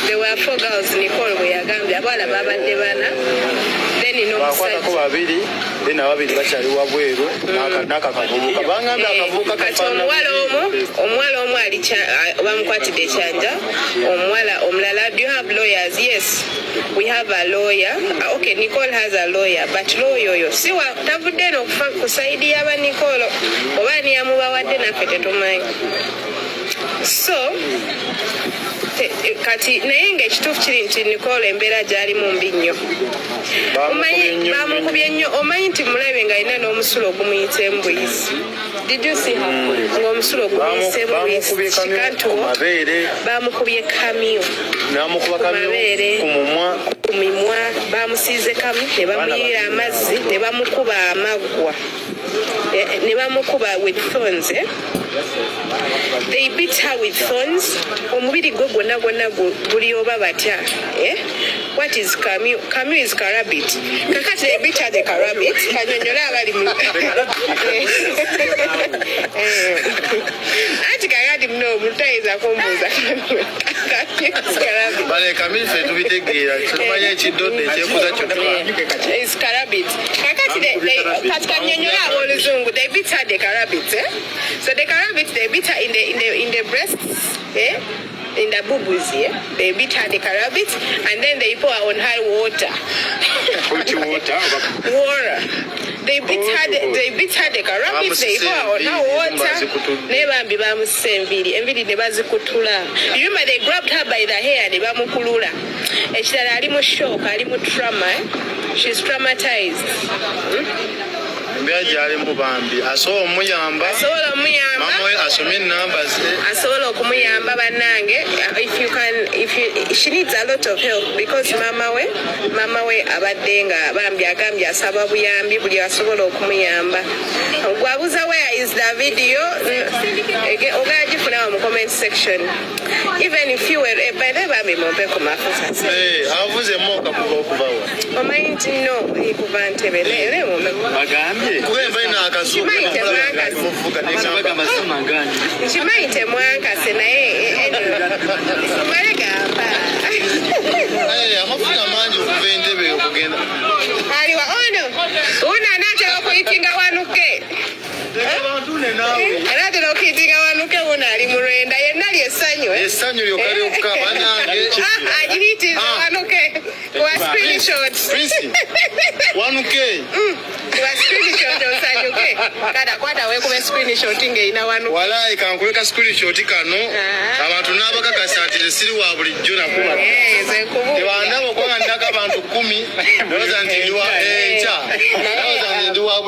There were four girls. Nicole bwe yagambye, abawala babadde bana, then Bakwatako n'omusajja. babiri, then ababiri bakyali wabweru n'aka kavubuka bangambye akavubuka Kati kafaanana omuwala omu, omuwala omu ali bamukwatidde Kyanja. Omuwala omulala, do you have lawyers? Yes, we have a lawyer. Okay, Nicole has a lawyer, but lawyer oyo si wa tavudde eno okufa ku side y'aba Nicole, oba ani yamubawadde naffe tetumanyi. So kati naye ng'ekituufu kiri nti Nicole embeera gy'alimu mbi nnyo. Bamukubye nnyo. Bamukubye nnyo. Omanyi nti mulabe ng'alina n'omusulo ogumuyita buyisi. Did you see her ng'omusulo ogumuyise buyisi? Bamukubye kamyu ku mabeere. Bamukubye kamyu. N'amukuba Ku kamyu mabeere. ku mumwa. Ku mimwa bamusiize kamyu, ne bamuyira amazzi, ne bamukuba amaggwa, ne bamukuba with thorns, eh? They beat her with thorns. Omubiri gwe gwonna gwonna guli oba batya, eh? What is kamyu? Kamyu is karabit. Kakati they beat her the karabit. Kanyonyola abali mu. Anti kakati muno omuntu tayinza kumbuuza kamyu is karabit. Bale kamyu ffe tubitegeera, tumanye ekiddodde ekyekuza kyokka. Is karabit. Kakati kati kanyonyola ab'oluzungu. They beat her the karabit, eh? So the karabit, they beat her in the breasts, eh? In the bubus, yeah? They beat her the karabit and then they pour on her water. Hot water. Water. They beat her the karabit, they pour on her water. Bazikutudde. Naye bambi bamusisa enviiri, enviiri ne bazikutula. You remember they grabbed her by the hair ne bamukulula. Ekirala, ali mu shock, ali mu trauma, eh? She's traumatized. Embeera gyalimu bambi, asobola omuyamba. Asobola omuyamba. Mama we asomye enamba ze. Asobola okumuyamba, bannange, if you can, if you, she needs a lot of help because mama we abadde nga bambi agambye asaba buyambi buli asobola okumuyamba. Gwabuza where is the video, ogagifuna mu comment section. Even if you were, by the way, bambi mumpe ku mafuta. Eh, avuze emoka kuva okuvawa? Omanyi nti no, kuva Ntebe, naye mumpe ku Bagambye. Kuba enva ino akazuuku. Kimanyi temwakasi. Muvuga. Bagamba simagani. Nkimanyi temwankase, naye male gamba. Amafuta mangi okuva Entebe okugenda. Aliwa ono uno anaatera okuyitinga wanuke. Abantu naawe. Anaatera okuyitinga wanuke. Uno ali mu lwenda yenna lyessanyu, eh? Essanyu lyokka lyokka, banange. Ah, agiyitiriza. Ah. Wanuke wa screenshot. Prince wanuke. Wa screenshot osanyuke. Kada kwata weekube screenshot ng'erina wanuke. Walayi kankube ka screenshot kano. Ah. Abantu n'abakakasa nti siri wa bulijjo nakuba. Eh, nze nkubuulira. Tebandaba okubanga nnako abantu 10, ndowooza nti ndi wa enkya, ndowooza nti ndi wa